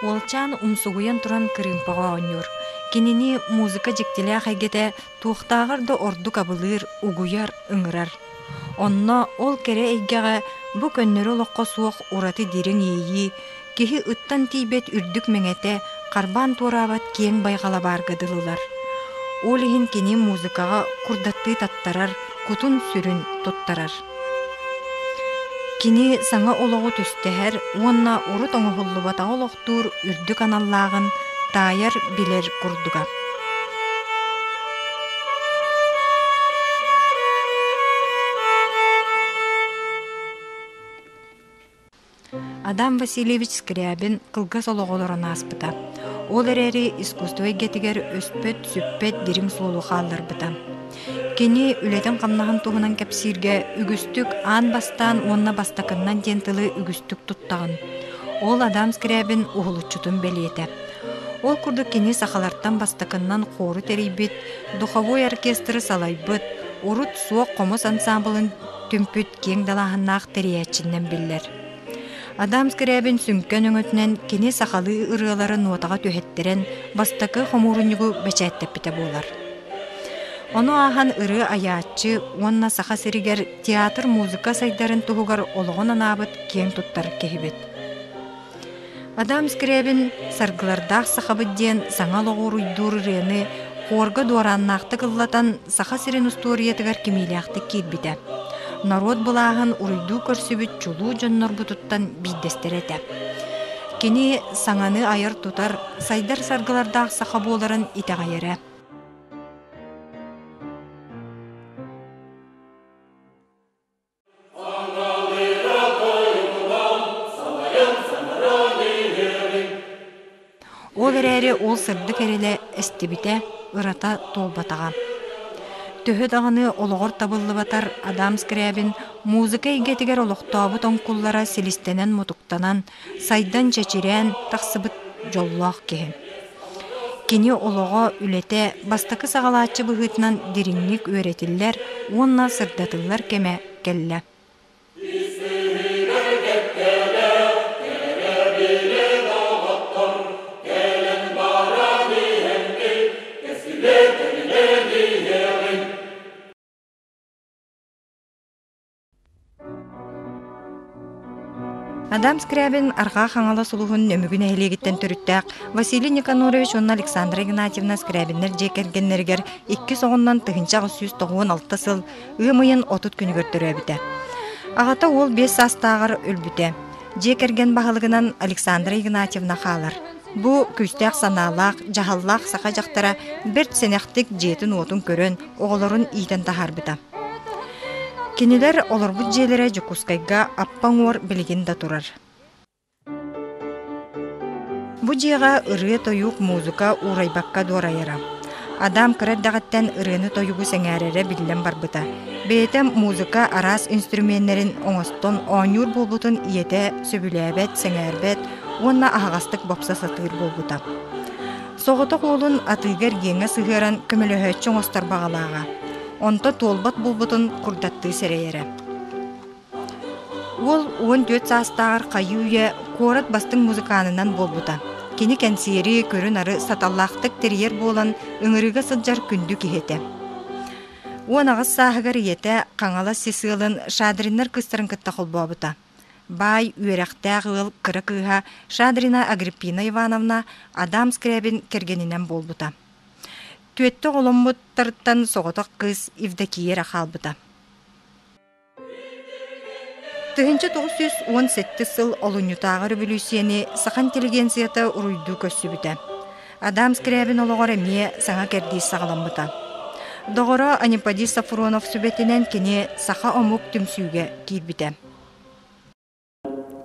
Уолчаан умсугуйан туран кырыымпаҕа оонньуур. Кинини музыка дьиктилээх эйгэтэ туохтааҕар да ордук абылыыр, угуйар, ыҥырар. Онно ол кэрэ эйгэҕэ бу көннөрү олоххо суох ураты дириҥ иэйии, киһи ыттан тиийбэт үрдүк мэҥэтэ, харбаан туораабат киэҥ байҕала баарга дылылар. Ол иһин кини музыкаҕа курдаттыы таттарар, кутун-сүрүн туттарар. Кини саҥа олоҕу түстэһэр уонна урут оҥоһуллубатаҕы олохтуур үрдүк аналлааҕын таайар, билэр курдуга. Адам Васильевич Скрябин кылгас олоҕу олорон ааспыта. Ол эрээри искусство эйгэтигэр өспөт-сүппэт дириҥ суолу хаалларбыта. Кини үлэтин-хамнаһын туһунан кэпсииргэ үгүстүк аан бастаан уонна бастакыннан диэн тылы үгүстүк туттаҕын. Ол Адам Скрябин уһулуччутун бэлиэтэ. Ол курдук кини сахалартан бастакыннан хуору тэрийбит, духовой оркестры салайбыт, урут суох хомус ансаамбылын түмпүт киэҥ далааһыннаах тэрийээччинэн биллэр. Адам Скрябин сүҥкэн өҥөтүнэн кини сахалыы ырыалары нуотаҕа түһэттэрэн бастакы хомуурунньугу бэчээттэппитэ буолар. Ону ааһан ырыа айааччы уонна Саха сиригэр театр музыка сайдарын туһугар олоҕун анаабыт киэҥ туттар киһибит. Адам Скрябин «Саргылардаах сахабыт» диэн саҥа олоҕу уруйдуур ырыаны хуорга дуорааннаахтык ыллатан Саха сирин устуоруйатыгар кимиилээхтик киирбитэ. Норуот былааһын уруйдуу көрсүбүт чулуу дьоннорбутуттан биирдэстэрэ этэ. Кини саҥаны айар-тутар, сайдар саргылардаах саха буоларын итэҕэйэрэ. Ол эрээри ол сырдык эрэлэ эстибитэ, ырата туолбатаҕа. Төһө даҕаны олоҕор табыллыбатар Адам Скрябин музыка эйгэтигэр олохтообут оҥкуллара силистэнэн-мутуктанан, сайдан-чэчирээн тахсыбыт дьоллоох киһи. Кини олоҕо, үлэтэ бастакы саҕалааччы быһыытынан дириҥник үөрэтиллэр уонна сырдатыллар кэмэ кэллэ. Адам Скрябин Арҕаа Хаҥалас улууһун Нөмүгү нэһилиэгиттэн төрүттээх Василий Никанорович уонна Александра Игнатьевна Скрябиннэр дьиэ кэргэннэригэр иккис оҕоннон 1896 сыл ыам ыйын 30 күнүгэр төрөөбүтэ. Аҕата уол биэс саастааҕар өлбүтэ. Дьиэ кэргэн баһылыгынан Александра Игнатьевна хаалар. Бу күүстээх санаалаах, дьаһаллаах саха дьахтара бэрт сэнэхтик дьиэтин-уотун көрөн, оҕолорун иитэн таһаарбыта. Кинилэр олорбут дьиэлэрэ Дьокуускайга Аппа уҥуор билигин да турар. Бу дьиэҕэ ырыа-тойук, музыка уурайбакка дуорайара. Адам кыра эрдэҕиттэн ырыаны-тойугу сэҥээрэрэ биллэн барбыта. Бэйэтэ музыка араас инструменнэрин оҥостон оонньуур буолбутун ийэтэ сөбүлээбэт, сэҥээрбэт уонна аһаҕастык бопсо сатыыр буолбута. Соҕотох уолун атыыга-эргиэҥҥэ сыһыаран көмөлөһөөччү оҥостор баҕалааҕа. Онто туолбат буолбутун курдаттыы сэрэйэрэ. Уол 14 саастааҕар хайыы-үйэ куорат бастыҥ музыканынан буолбута. Кини кэнсиэри, көрү-нары саталлаахтык тэрийэр буолан, ыҥырыыга сылдьар күндү киһи этэ. 18 сааһыгар ийэтэ Хаҥалас сис ыалын Шадриннар кыыстарын кытта холбообута. Баай, үөрэхтээх ыал кыра кыыһа Шадрина Агриппина Ивановна Адам Скрябин кэргэнинэн буолбута. Түөттэ оҕоломмуттарыттан соҕотох кыыс Евдокия эрэ хаалбыта. 1917 сыл олунньутааҕы өрөбөлүүссүйэни саха интеллигенцията уруйдуу көрсүбүтэ. Адам Скрябин олоҕор эмиэ саҥа кэрдиис саҕаламмыта. Доҕоро Анемподист Сафронов сүбэтинэн кини саха омук түмсүүгэ киирбитэ.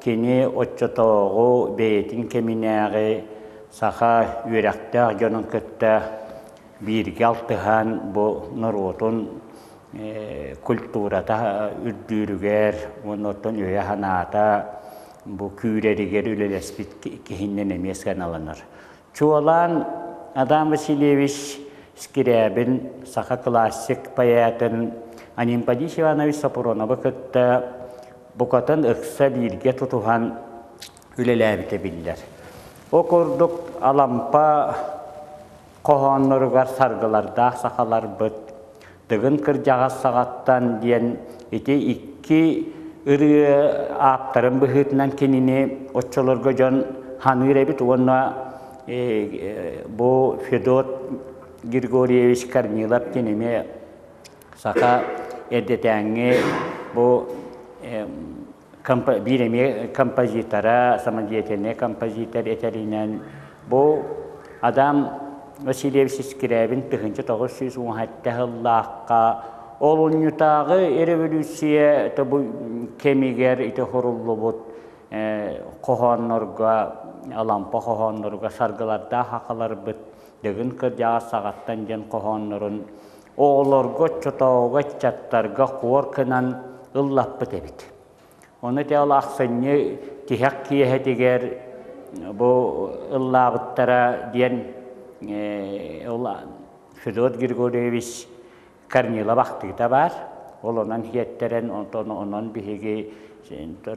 Кини оччотооҕу бэйэтин кэминээҕи саха үөрэхтээх дьонун кытта бииргэ алтыһан бу норуотун культурата үрдүүрүгэр уонна оттон өйө-санаата бу күүрэригэр үлэлэспит киһинэн эмиэ сыаналанар. Чуолаан Адам Васильевич Скрябин саха классик поэтын Анемподист Иванович Сопруновы кытта букатын ыкса бииргэ тутуһан үлэлээбитэ биллэр. Ол курдук Алампа хоһоонноругар саргылардаах сахаларбыт Дыгын кырдьаҕас саҕаттан диэн ити икки ырыа ааптарын быһыытынан кинини оччолорго дьон ханыыр эбит уонна бу Федот Григорьевич Корнилов диэн эмиэ саха эрдэтээҥҥи бу биир эмиэ композитора, самодеятельный композитор этэринэн бу Адам Васильевич Скрябин 1917 сыллаахха олунньутааҕы революция бу кэмигэр ити хоруллубут хоһооннорго, Алампа хоһоонноругар саргылардаах акаларбыт Дыгын кырдьаҕас саҕаттан диэн хоһооннорун оҕолорго, оччотооҕуга ыччаттарга хуор гынан ыллаппыт эбит. Ону ити ол ахсынньы тиһэх киэһэтигэр бу ыллаабыттара диэн ол Федот Григорьевич Корнилов ахтыыта баар. Ол онон иһиэттэрэн, онтон онон биһиги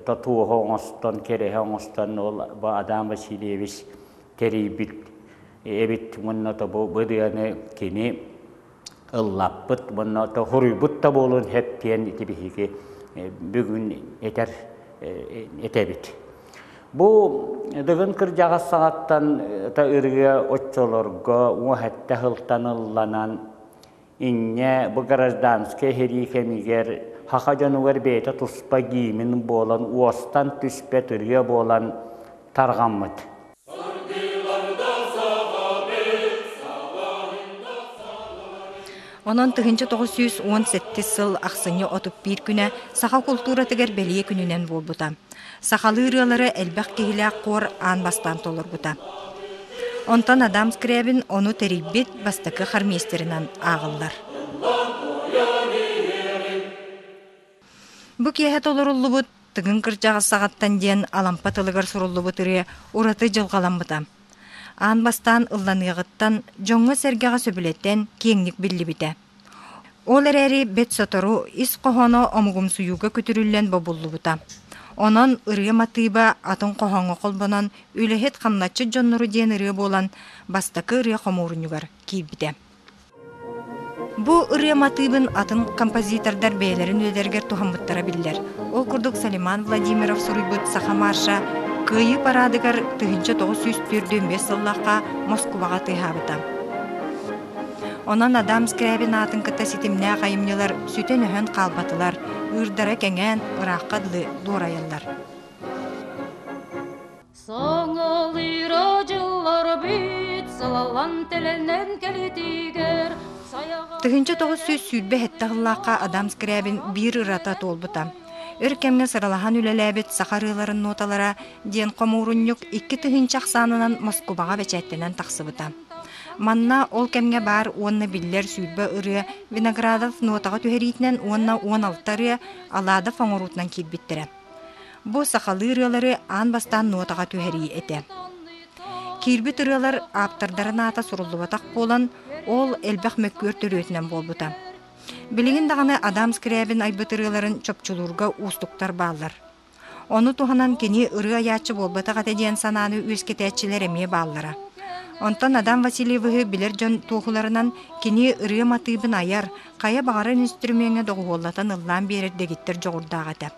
тотуоһу оҥостон, кэрэһэ оҥостон ол бу Адам Васильевич тэрийбит эбит уонна бу ырыаны кини ыллаппыт уонна хоруйбут да буолуон сөп диэн ити биһиги бүгүн этэр этэбит. Бу Дыгын кырдьаҕас саҕаттан ырыа оччолорго уоһэтте сылтан ылланан инньэ бу гражданскай сэрии кэмигэр саха дьонугар бэйэтэ туспа гиимин буолан уостан түспэт ырыа буолан тарҕаммыт. Онон 1917 сыл ахсынньы 31 күнэ саха култууратыгар бэлиэ күнүнэн буолбута. Сахалыы ырыалары элбэх киһилээх хор аан бастаан толорбута. Онтон Адам Скрябин ону тэрийбит бастакы хормейстерынан ааҕыллар. Бу киэһэ толоруллубут Тыгын кырдьаҕас саҕаттан диэн Алампа тылыгар суруллубут ырыа ураты дьылҕаламмыта. Аан бастаан ылланыаҕыттан дьоҥҥо-сэргэҕэ сөбүлэтэн киэҥник биллибитэ. Ол эрээри бэрт сотору ис хоһооно омугумсуйууга күтүрүллэн бобуллубута. Онон ырыа матыыба атын хоһооҥҥо холбонон «Үлэһит хамначчыт дьоннору» диэн ырыа буолан бастакы ырыа хомуурунньугар киирбитэ. Бу ырыа матыыбын атын композитордар бэйэлэрин үлэлэригэр туһаммыттара биллэр. Ол курдук Салиман Владимиров суруйбут «Саха марша» Кыайыы параадыгар 1945 сыллаахха Москубаҕа тыаһаабыта. Онон Адам Скрябин аатын кытта ситимнээх айымньылар сүтэн-өһөн хаалбатылар, ыырдара кэҥээн, ыраахха дылы дуорайаллар. Саҥалыыра дьыллар бүт салаллан тэлэнэн кэлитигэр 1927 сыллаахха Адам Скрябин биир ырата туолбута. Өр кэмҥэ сыралаһан үлэлээбит саха ырыаларын ноталара диэн хомуурунньук 2000 ахсаанынан Москубаҕа бэчээттэнэн тахсыбыта. Манна ол кэмҥэ баар уонна биллэр 20 ырыа Виноградов нотаҕа түһэриитинэн уонна 16 ырыа Аладов оҥоруутунан киирбиттэрэ. Бу сахалыы ырыалары аан бастаан нуотаҕа түһэрии этэ. Киирбит ырыалар ааптардарын аата суруллубатах буолан, ол элбэх мөккүөр төрүөтүнэн буолбута. Билигин даҕаны Адам Скрябин айбыт ырыаларын чопчулуурга уустуктар бааллар. Ону туһанан кини ырыа айааччы буолбатах этэ диэн санааны үөскэтээччилэр эмиэ бааллара. Онтон Адам Васильевиһы билэр дьон туоһуларынан кини ырыа матыыбын айар, хайа баҕарар инструмеҥҥа доҕуһуоллатан ыллаан биэрэр дэгиттэр дьоҕурдаах этэ.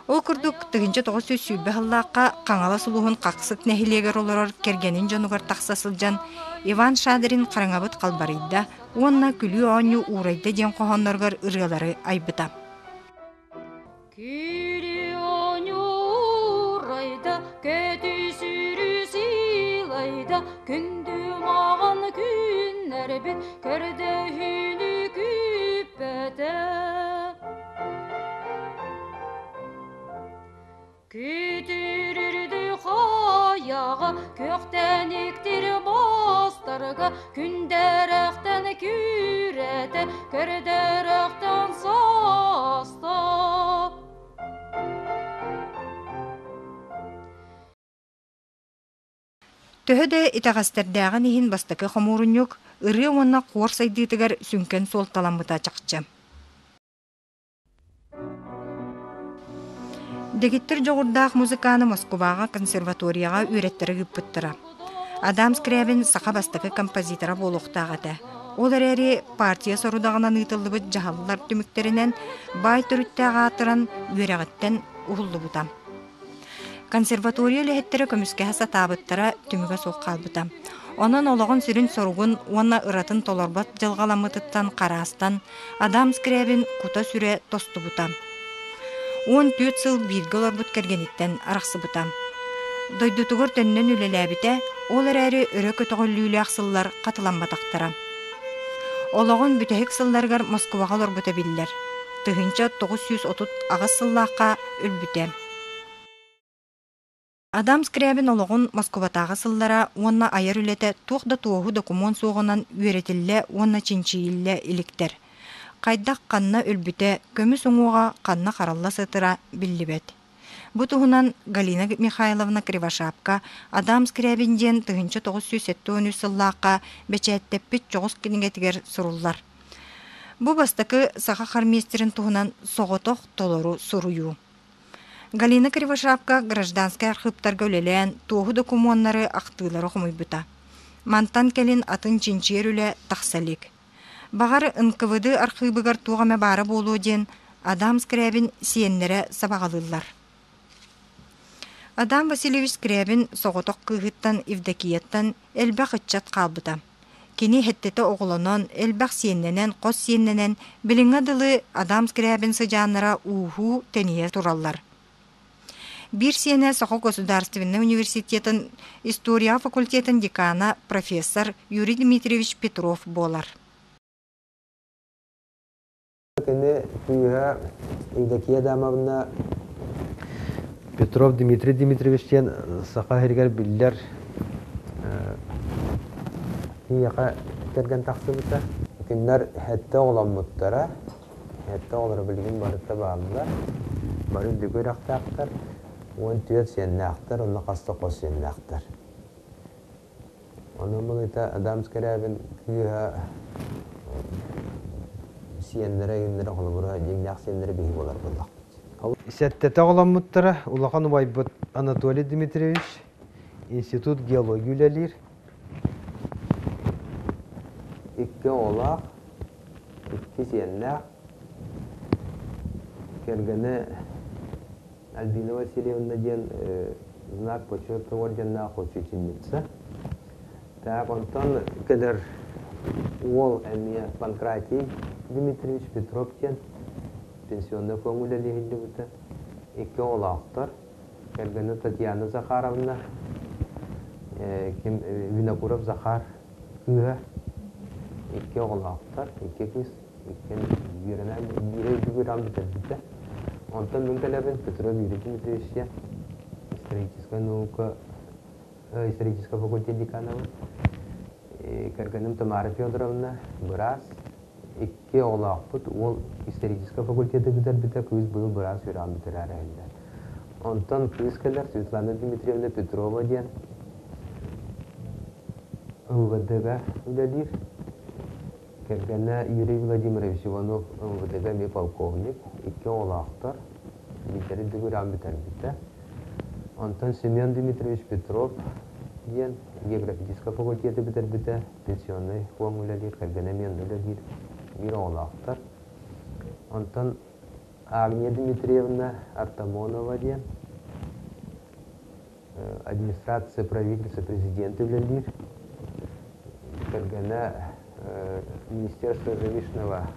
Ол курдук, 1920 сыллаахха Хаҥалас улууһун Хахсык нэһилиэгэр олорор кэргэнин дьонугар тахса сылдьан Иван Шадрин «Хараҥабыт халбарыйда» уонна «Күлүү оонньуу уурайда» диэн хоһоонноругар ырыалары айбыта. Күлүү оонньуу уурайда, көтүү сүүрүү сыылайда, күндү маҕан күннэрбит көрдөһүүнү күүппэтэ. Күтүрүрдү хайаҕа, күөхтэниктир мастарга, күндэрехтэн күрэтэ, көрдөрөхтөн саста. Төһө да итэҕэстэрдээҕин иһин бастакы хомуурунньук ырыа уонна хуор сайдыытыгар сүҥкэн суолталаммыта чахчы. Дэгиттэр дьоҕурдаах музыканы Москубаҕа консерваторияҕа үөрэттэрэ ыыппыттара. Адам Скрябин саха бастакы композитора буолуохтаах этэ. Ол эрээри партия сорудаҕынан ыытыллыбыт дьаһаллар түмүктэринэн баай төрүттээх аатыран үөрэҕиттэн уһуллубута. Консерватория үлэһиттэрэ көмүскэһэ сатаабыттара түмүгэ суох хаалбыта. Онон олоҕун сүрүн соругун уонна ыратын толорбот дьылҕаламмытыттан хараастан, Адам Скрябин кута-сүрэ тостубута. 14 сыл бииргэ олорбут кэргэниттэн арахсыбыта. Дойдутугар төннөн үлэлээбитэ, ол эрээри өрө көтөҕүллүүлээх сыллар хатыламматахтара. Олоҕун бүтэһик сылларыгар Москваҕа олорбута биллэр. 1938 сыллаахха өлбүтэ. Адам Скрябин олоҕун Москубатааҕы сыллара уонна айар үлэтэ туох да туоһу докумуон суоҕунан үөрэтиллэ уонна чинчийиллэ иликтэр. Хайдах ханна өлбүтэ, көмүс уҥуоҕа ханна харалла сытара биллибэт. Бу туһунан Галина Михайловна Кривошапка Адам Скрябин диэн 1973 сыллаахха бэчээттэппит дьоҕус кинигэтигэр суруллар. Бу бастакы саха хормейстерин туһунан соҕотох толору суруйуу. Галина Кривошапка гражданскай архыыптарга үлэлээн туоһу докумуоннары, ахтыылары хомуйбута. Мантан кэлин атын чинчийэр үлэ тахса илик. Баҕар, НКВД архыыбыгар туох эмэ баара буолуо диэн Адам Скрябин сиэннэрэ сабаҕалыыллар. Адам Васильевич Скрябин соҕотох кыыһыттан Евдокияттан элбэх ыччат хаалбыта. Кини сэттэтэ оҕолонон, элбэх сиэннэнэн, хос сиэннэнэн, билиҥҥэ дылы Адам Скрябин сыдьааннара ууһуу, тэнийэ тураллар. Биир сиэнэ Саха государственнай университетын история факультетын декана профессор Юрий Дмитриевич Петров буолар. Кини кыыһа Евдокия Адамовна Петров Дмитрий Дмитриевич диэн саха сиригэр биллэр киһиэхэ кэргэн тахсыбыта. Кинилэр сэттэ оҕоломмуттара. Сэттэ оҕолоро билигин барыта бааллар. Бары үрдүк үөрэхтээхтэр, 14 сиэннээхтэр, онно хас да хос сиэннээхтэр. Онон былыта Адам Скрябин кыыһа сиэннэрэ иҥнэрэ холобура дьиҥнээх сиэннэрэ биһи буолар буоллахпыт. Сэттэтэ оҕоломмуттара улахан убайбыт Анатолий Дмитриевич институт геологии үлэлиир. Икки оҕолоох, икки сиэннээх. Кэргэнэ Альбина Васильевна диэн знак почета орденнаах учительница. Так, онтон кэлэр уол эмиэ Панкратий Дмитриевич Петров диэн пенсионный фонд үлэлиһиллибитэ. Икки оҕолоохтор. Кэргэнэ Татьяна Захаровна, ким Винокуров Захар кыыһа. Икки оҕолоохтор, икки кыыс. Иккиэн үөрэнэн биирэ үрдүк үөрэҕин бүтэрбитэ. Онтон мин кэлэбин Петров Юрий Дмитриевич диэн историческая наука историческай факультет деканабын. Кэргэним Тамара Федоровна быраас. Икки оҕолоохпут. Уол историческай факультеты бүтэрбитэ, кыыс быйыл быраас үөрэҕин бүтэрээри иһиллэр. Онтон кыыс кэлэр Светлана Дмитриевна Петрова диэн МВД-га үлэлиир. Кэргэнэ Юрий Владимирович Иванов МВД-га эмиэ полковник, икки оҕолоохтор, биирдэрэ дүгүрээн бүтэрбитэ. Онтон Семен Дмитриевич Петров диэн географическай факультеты бүтэрбитэ, пенсионнай фонд үлэлиир, кэргэнэ эмиэ онно үлэлиир, биир оҕолоохтор. Онтон Агния Дмитриевна Артамонова диэн администрация правительства президента үлэлиир. Кэргэнэ Министерство жилищного